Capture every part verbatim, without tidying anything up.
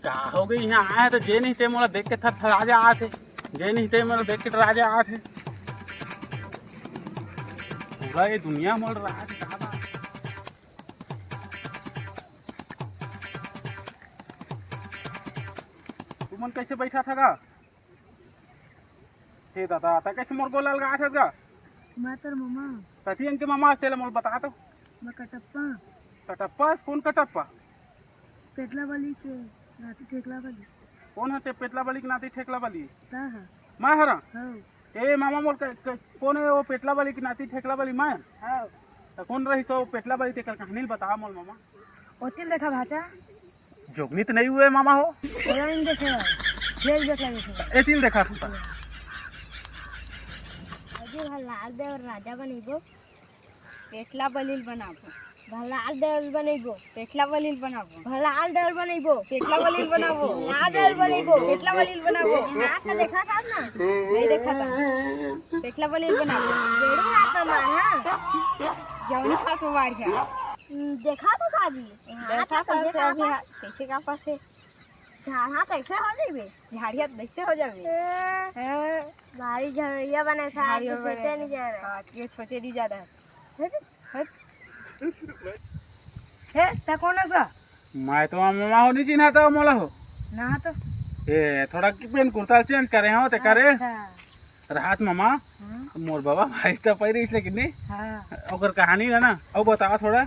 का हो गई, यहाँ आए हे त जे नहीं ते मोला देख के थरथरा जात हे, जे नहीं ते मोला देख के डरा जात हे। पूरा ये दुनिया मोला डरा के का बात? तुमन कैसे बैठा था गा? हे दादा, त कैसे मोर गोला लगा था गा? मैं तोर ममा। कथी इनके ममा, तेला मोला बता तो। मैं कटप्पा। कटप्पा? कौन कटप्पा? पेटला बली के नाती ठेकला बली। कौन हते पेटला बली के नाती ठेकला बली? ता हा। मैं हरा? हाँ। ए मामा मोर क-, क-, कौन हे वो पेटला बली के नाती ठेकला बली मैं? हाँ। त कौन रही तो पेटला बली, तेकर कहानी ल बता मोर मामा। ओतिल देखा भाचा। जोगनी त नहीं हुए मामा हो। ओला नहीं देखे। खेल देख लगे थे। एतिल देखा तू। अजी भल्लाल देव राजा बनेबो। पेटला बलिल बनाबो। भल्लाल देव बनेबो। पेटला बलिल बनाबो। भल्लाल देव बनेबो। पेटला बलिल बनाबो। भल्लाल देव बनेबो। पेटला बलिल बनाबो। हाथ से देखा था ना? नहीं देखा था। पेटला बलिल बनाबो। जेड़ी हाथ में मार, हाँ। जौनी खास वो बाढ़ गया। हम्म, देखा तो था जी। हाँ, देखा तो था, देखा अभी था। हाँ, कैसे का पास है? झाड़ा कैसे हो जाबे? झाड़िया कैसे हो जाबे? ए, हैं? भारी झड़िया बने था, झाड़िया आज बने सोचे था। नहीं जा रहा। हाँ, ये सोचे नहीं जा रहा है। हट। हट। हे, त कौन है सा? मैं तो मामा हो नहीं चिन्हा था मोला हो। ना तो। ए, थोड़ा की पेन कुर्ता चेंज करे हो ते करे। अच्छा। रात मामा, हाँ। मोर बाबा भाई तो पहले इसलिए कि नहीं? हाँ। ओकर कहानी है ना, अब बतावा थोड़ा।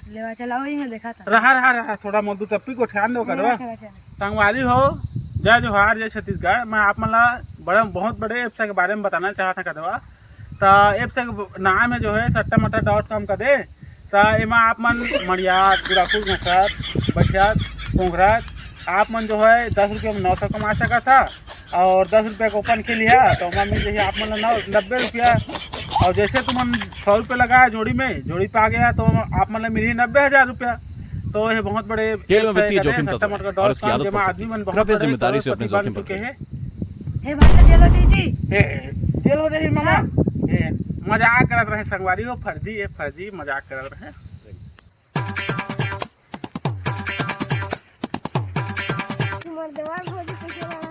लेवा चलाओ, ही मैं देखा था। रहा, रहा, रहा, थोड़ा मोर दू टप्पी को ध्यान दो करवा। लेवा चला, चला। संगवारी हो, जय जोहार, जय छत्तीसगढ़। मैं आप मन ला बड़ा, बहुत बड़े एप्स के बारे में बताना चाहत हँव कदवा। त एप्स के नाम है जो है सट्टा मट्टा डॉट कॉम कदे। त एमा आप मन मड़ियात, गुड़ाखू, घसत, बठियात, कोंघरात, आप मन जो है दस रुपया में नौ सौ कमा सकत हा। और दस रुपया के ओपन के लिहा तो ओमा मिल जाही आप मन ला नौ, नब्बे रुपया। और जैसे तुमन सौ रुपया लगाया जोड़ी में, जोड़ी पे आ गया तो आप मन ला मिलही नब्बे हजार रुपया। तो ये बहुत बड़े जेल में एप्स है वित्तीय कदे, जोखिम सट्टा तत्व है मटका और डॉट इसकी कॉम, आदतों जेमा से आदमी मन बहुत गृह बड़े जिम्मेदारी से अपने प्रतिबंध जोखिम चुके रखिए। हैं। हे भाई, जेल हो दीदी। ए, जेल हो जाही मामा। हाँ। ए, मजाक करत रहे संगवारी हो, फर्जी, ये फर्जी मजाक करत रहे। मोर देवर भौजी कइसे लगा?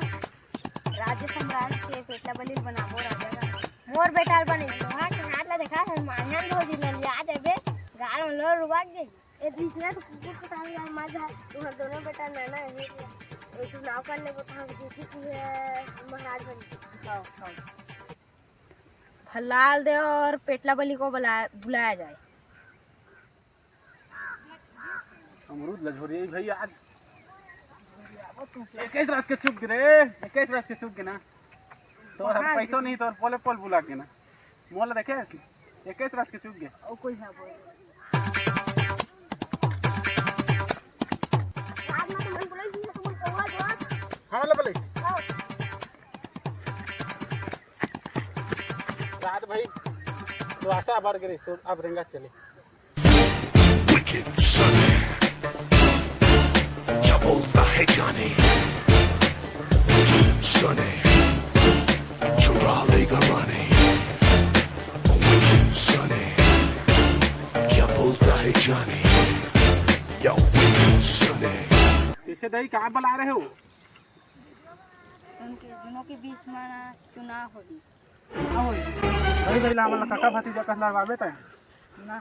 राज्य सम्राट के पेटला बलिल बनाबो राजा का। मोर बेटा बने, लोहा के हाथ ला देखा है, माहियान भौजी ले लिया देबे, गाल में लोर रुआ गई। ए, दूसरा तो कुकुर के साथ यार मर जा, तुम्हारे दोनों बेटा नाना है, ये चुनाव कर ले, वो तो हम जीती की है, महाराज बन गए। खाओ, खाओ। भल्लाल दे और पेटला बली को बुलाया, बुलाया जाए। अमरूद लझोरिया भाई आज। इक्कीस रात के चुप गे रे, इक्कीस रात के चुप गे ना। तो हम पैसों नहीं, तो पोले पोल बुला के ना। मोला देखे, इक्कीस रात के चुप गे। ओ कोई ना बोल। हाँ, ले बोले। रात भाई, तो आशा बढ़ गई, तो अब रेंगा चले। Wicked Sunny, क्या बोलता है जाने? Wicked Sunny, चुरा लेगा रानी। Wicked Sunny, क्या बोलता है जाने? Yo, Wicked Sunny। कैसे दाई, कहाँ बुला रहे हो? उनके दोनों के बीच में ना चुनाव होही। का होही? भाई, भाई, ला हमन ला काका भतीजा कस लगवाबे तैं? ना।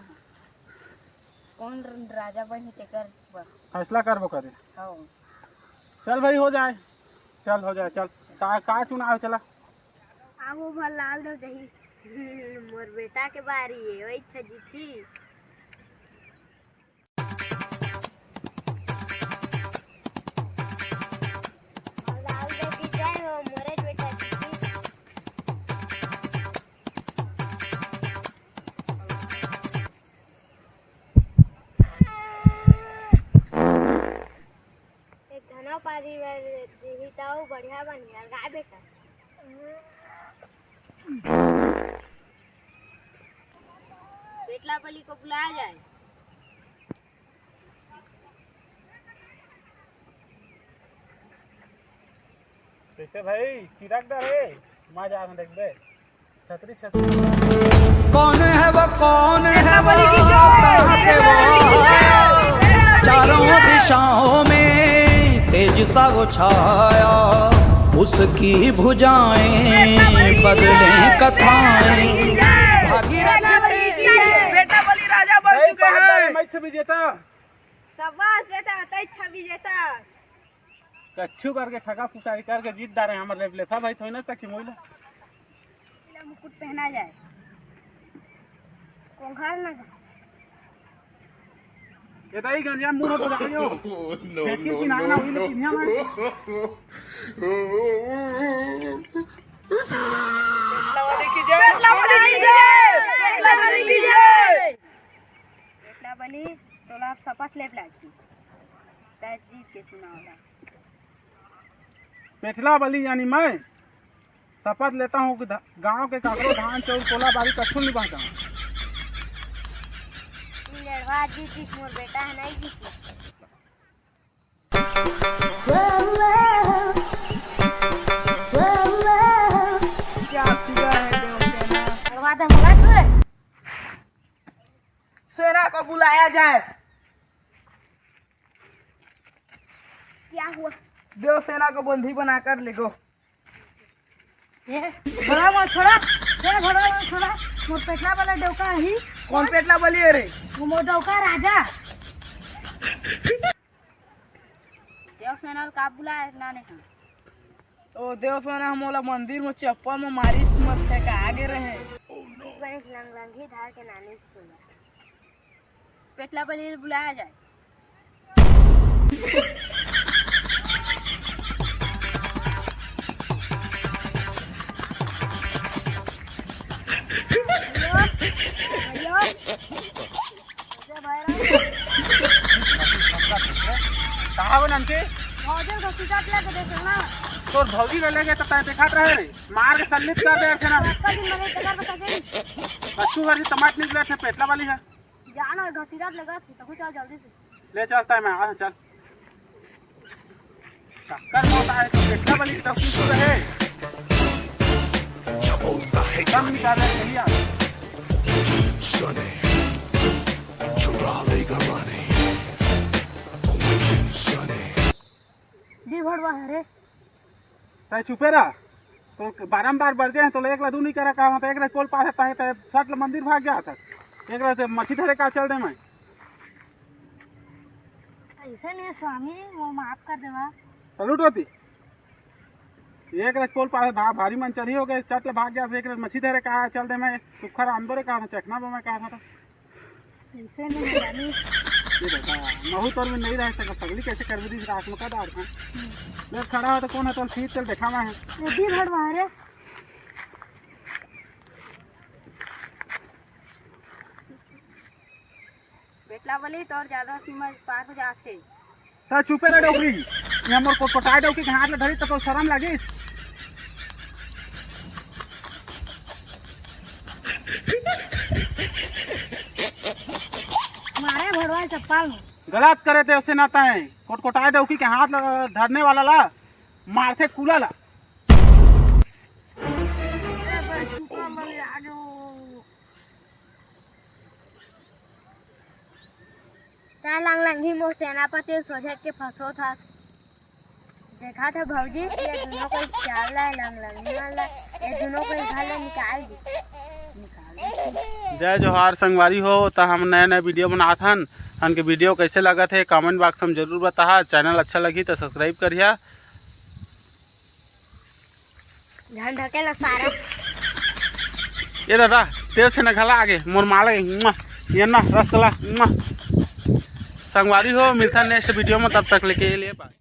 कौन राजा बनही तेकर बर। फैसला करबो करे। हाँ। चल भाई, हो जाए। चल, हो जाए, चल। का, का चुनाव है, चला। आगू भर लाल दो जही। मोर बेटा के बारी है, वही अच्छा जीती। एक धनव पारी बर जीविताऊ बढ़िया बन गया, गाय बेटा। पेटला बली को बुलाया जाए। कैसे भाई, चिराग डर है? मैं जा रहा देखबे। छतरी, छतरी। कौन है वो, कौन है वो, कहाँ से वो आया? चारों दिशाओं में तेज सा वो छाया, उसकी भुजाएं बदलें कथाएं। भागीरथ की बेटा बलि राजा बन चुके हैं। मैं छवि जेता। शाबाश बेटा, तै छवि जेता। कच्छु करके ठगा फुसारी करके जीत डारे हमर लेबले था भाई, थोड़ी ना सकी मोइला। इला मुकुट पहना जाए। कोंघार ना जा। ये तो ही गंजिया मुंह तो जाइयो। No, फेंकी no, की ना, no, ना, वही no। पिन्या में। पेटला वाली की जय, पेटला वाली की जय, पेटला वाली की जय। पेटला बलि, तोला अब शपथ लेब लागही। तै जीत के चुनाव ला। पेटला बलि यानी मैं शपथ लेता हूँ कि ध-, गांव के काकरो धान, चाउर, कोला, बारी कछु नहीं बांटा। ई लड़वा जीत जीत मोर बेटा है, नहीं जीत। क्या सीधा है देवसेना? लड़वा दे, मगा तू रे। सेना को बुलाया जाए। क्या हुआ? देवसेना को बंदी बनाकर ले गो। ए, भड़वा मत छोड़ा, ए, भड़वा मत छोड़ा, मोर पेटला वाला डौका ही। कौन पेटला बलि है रे? वो मोर डौका राजा। देवसेना ल का बुलाए नाने हा? ओ देवसेना ह मोला मंदिर म चप्पल म मारिस, मत फेंका आगे रहे। गणेश लंगलंगी धार के नानी सुना। पेटला बलि ल बुलाया जाए। कहाँ गो ननकी? भौजी ल घसीटत लेके देखे ना। तोर भौजी ल लेके त तैं देखत रहे रे। मार के सल्लित कर दे थे ना। अतका दिन बने तेकर बता दे। कच्चू घर की तमाट निकले थे, पेटला बलि है। जा ना, घसीटत लेगा, तू तो चल जल्दी से। ले चलता है मैं, आ, चल। टक्कर मौत आए तो पेटला बलि की तकलीफ तो रहे। क्या बोलता है कम निकाल रहे, चलिए आप। दी भड़वा हरे। तै चुपे रह। तो बारंबार बर दे हैं, तो एक ला दू नहीं करा काम, तो एक ला कोल पास है, तै सट ले मंदिर भाग गया था। एक ला से मछली धरे का चल दे मैं। ऐसे नहीं स्वामी, वो माफ कर देवा। सलूट होती। एक ला कोल पास भा-, भारी मन चढ़ी हो गए, सट ले भाग गया, एक ला मछली धरे का चल दे मैं, सुखर अंदर का चखना बो मैं कहा था। ऐसे नहीं जानी। ये बता, महू तोर में नहीं रह सका, पगली कैसे कर दी रात में का डार था। हम्म। ले खड़ा हो तो कौन है, तो ठीक चल देखा मैं है। ये दी भड़वा रे। पेटला बलि तोर ज्यादा सीमा पार हो जाथे। त चुपे रह डोकरी। ये हमर कोटकोटाय डोकरी के हाथ ले धरी त तोर शरम लागिस। मारे भड़वा चप्पल में। गलत करे देवसेना तैं। कोटकोटाय डोकरी के हाथ ल धरने वाला ला मारथे कूला ला। तैं लंगलंगी मोर सेनापति ल सोझे के फंसोत हस। देखा था भौजी, ये दुनों कोई चाल ला है लंगलंगी वाला, ये दुनों कोई घर ले निकाल दी, निकाल दी। जय जोहार संगवारी हो, त हम नया नया वीडियो बनात हन। हमके वीडियो कैसे लगत है comment box में जरूर बताहा। चैनल अच्छा लगी तो subscribe करिहा। ध्यान ढकेला सारा। ये दादा, तेल से न घला आगे, मोर माले, मुआ, ये ना, रसगुल्ला, मुआ। संगवारी हो, मिलता next वीडियो में, तब तक लेके लिए bye।